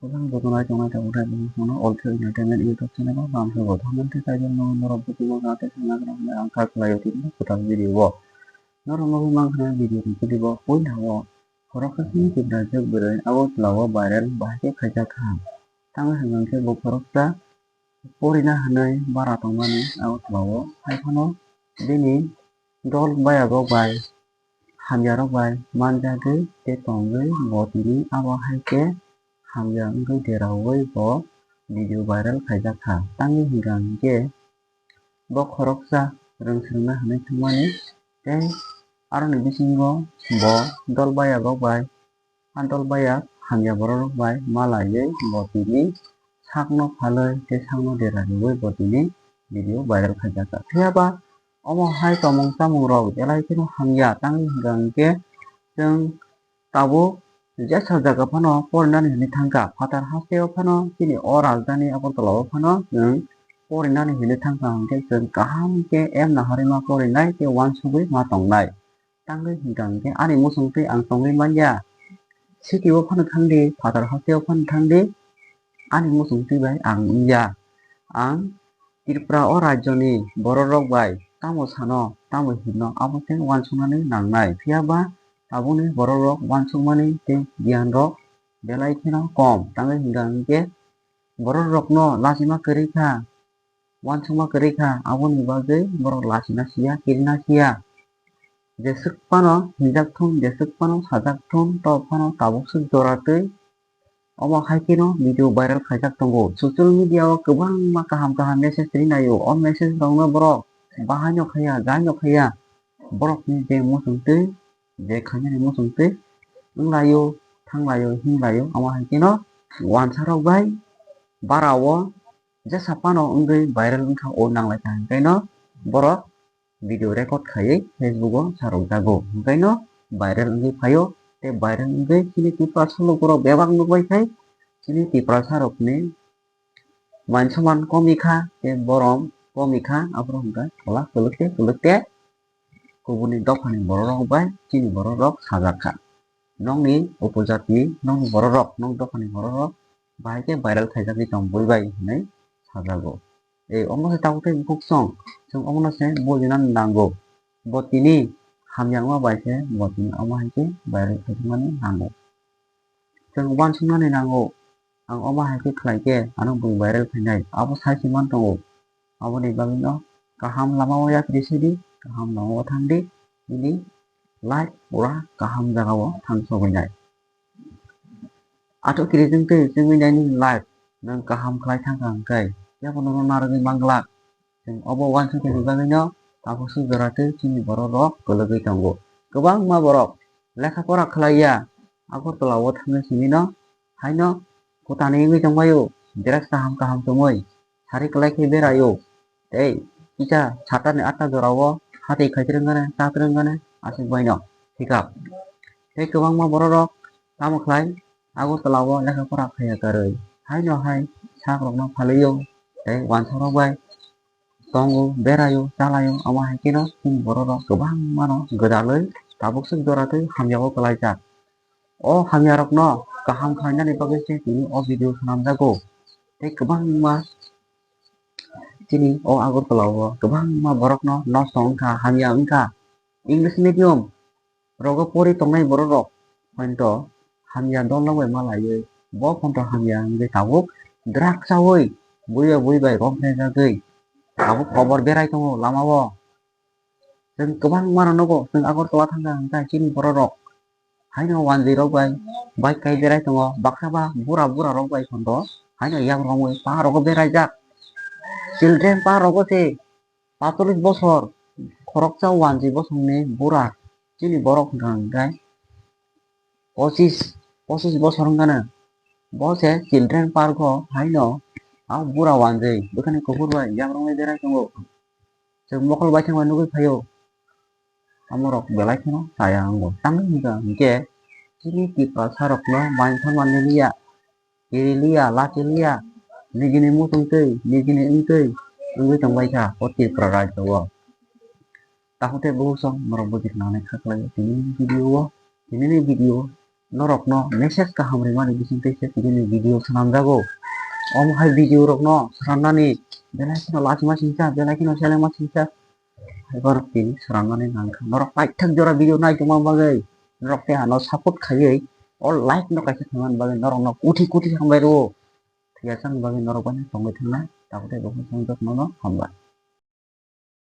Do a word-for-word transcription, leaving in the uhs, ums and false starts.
Kwbang joto nai tongnai tabuk tei bukhuk songno All Three Entertainment YouTube channel o lamsogo. Thangnani tei kaijaknai norok bukugo na tei sana gram hinwi ang kha khlaio tini kwtal video o. Norok nugwi mankha video ni clip o puila o khoroksa simi Tiprajwk bwrwi Agartala o viral bahai khe khaijak kha. Tamo hwnkhe bo khoroksa porina hinwi bara tongmani Agartala o, hai phano bini dol bayarok bai hamyarok bai manjagwi tei tongwi bo tini abo hai khe hamya wngwi deraui bo video viral khaijak kha. Tamni hwnkha hinkhe bo khoroksa rwng swrwngna hinwi thangmani tei aroni bisingo bo dol bayarok bai, a dol bayak hamya bororok bai malaiwi bo tini sakno phalwi tei sakno dera riui bo tini video viral khaijak kha. Phiya ba omo hai tongmung chamung rok belai kheno hamya, tamni hwnkha hinkhe chwng tabuk jesa jaga phano porinani hinwi thangkha, phatar hasteo phano chini o rajdhani Agartala o phano chwng porinani hinwi thangkha, hinkhe chwng kaham khe em naharwi ma porinai tei uansugwi ma tongnai. Tangwi hwnkha hinkhe ani muchungtwi ang tongwi manya. City o phano thangdi, phatar hasteo phano thangdi, ani muchungtwi bai ang wngya. Ang Tripura o rajyoni bororok bai tamo sano, tamo hino, abo khe uansuknani nangnai. Phiya ba tabukni bororok uansukmani tei giyanrok belai kheno kom. Tangwi hwnkha hinkhe bororokno lachima kwrwi kha, uansukma kwrwi kha, aboni bagwi borok lachina siya, kirina siya. Jeswk phano hinjak thun, jeswk phano sajak thun, tok phano tabuk swk jora twi omo hai kheno video viral khaijak tongo. Social media o kwbangma kaham kaham message rinaio. O message rokno borok bahaino khaiya, jaino khaiya. Borokni je muchungtwi, je khainani muchungtwi wnglaio, thanglaio, himlaio, omo hai kheno uansarok bai bara o jesa phano wngwi viral wngkha, o nanglaikha, hwnkhe no borok video record khaiwi Facebook o sarokjago, hwnkhe no viral wngwi phaio. Tei viral wngwi chini Tiprasa lukurok bebak nukbai khai chini Tiprasa rokni man soman komikha tei borom komikha, aphuru hwnkhe tola kwlwk tei kwlwk tei kubuni dophani bororok bai chini bororok sajakha. Nokni upojatni, nokni bororok, nok dophani bororok bahai khe viral khaijagwi tong bui bai hinwi sajago. Ei omo se tabuk tei bukhuk song, chwng omono se bujinani nango. Bo tini hamya wngma bai se bo tini omo hai khe viral khaijakmani nango. Chwng uansuknani nango, ang omo hai khe khlai khe ano bui viral khainai, abo sai se man tongo. Aboni bagwino kaham lama o yapri sidi, kaham lama o thangdi, nini life pura kaham jaga o thang sogwi nai. Athuk kiri chwng twi chwngwi nai nini life, nwng kaham khlai thang kha hwnkhe, yaphano nono narwgwi man glak. Chwng obo uansukmani bagwino tabuk swk jora twi chini bororok kwlwgwi tongo. Kwbangma borok lekha pora khlai ya, Agartala o thangwi simi no haino kwtani wngwi tongbaio, dress kaham kaham chumui sari kwlai khe beraio. Tei kisa satar ni atta jora o hatwi khai twrwng gana, cha twrwng gana, aswk bai no thikap. Tei kwbangma bororok tamo khlai Agartala o lekha pora khaiya karwi haino hai sak rokno phalwio tei uansarok bai tongo, beraio, chalaio, omo hai kheno chini bororok kwbangmano gwdalwi tabuk swk jora twi hamya o kwlaijak. O hamya rokno kaham khlainani bagwi se tini o video swnamjago. Tei kwbangma chini o Agartala o kwbangma borokno nosto wngkha, hamya wngkha. English medium rogo pori tongnai bororok phanto hamya dol rok bai malaiwi, bo phanto hamya wngwi tabuk drug chaui bui bai bui bai romphre jagwi tabuk kobor berai tongo lama o. Chwng kwbangma rok nugo, chwng Agartala thangkha hwnkhe chini bororok haino wanjwi rok bai bike kai berai tongo, baksa ba bura bura rok bai phanto haino yak romwi pa rogo beraijak. Children pa rogo se patolish bosor, khoroksa wanjwi bosongni bura chini borok hwnkha hwnkhe pochis, pochis bosor wngkha na. Bo se children park o haino a bura wanjwi bwkhani kuphur bai yak romwi berai tongo. Chwng mokol baithang bai nugwi phaio. Amorok belai kheno chaya wngo. Tamni hwnkha hinkhe chini Tiprasa rokno mai pharma niliya, kiriliya, lachiliya, nijini muchungtwi, nijini wngtwi wngwi tongbaikha o Tripura rajyo o. Takhuk tei bukhuk song norok bujiknani kha khlaio tinini video o, tinini video norokno message kaham rimani bisingtwi se bini video swnamjago. Omo hai video rokno swnamnani belai kheno lachima singcha, belai kheno selengma singcha. Haibar tini swnamnani nangkha. Norok paithak jora video naitongma bagwi, norok tei ano support khaiwi o like no kaisa khaimani bagwi norokno koti koti hambai rwo. Thikya chang bagwi norok bai tongwi thangna, tabuk tei bo khe chang jak nono hambai.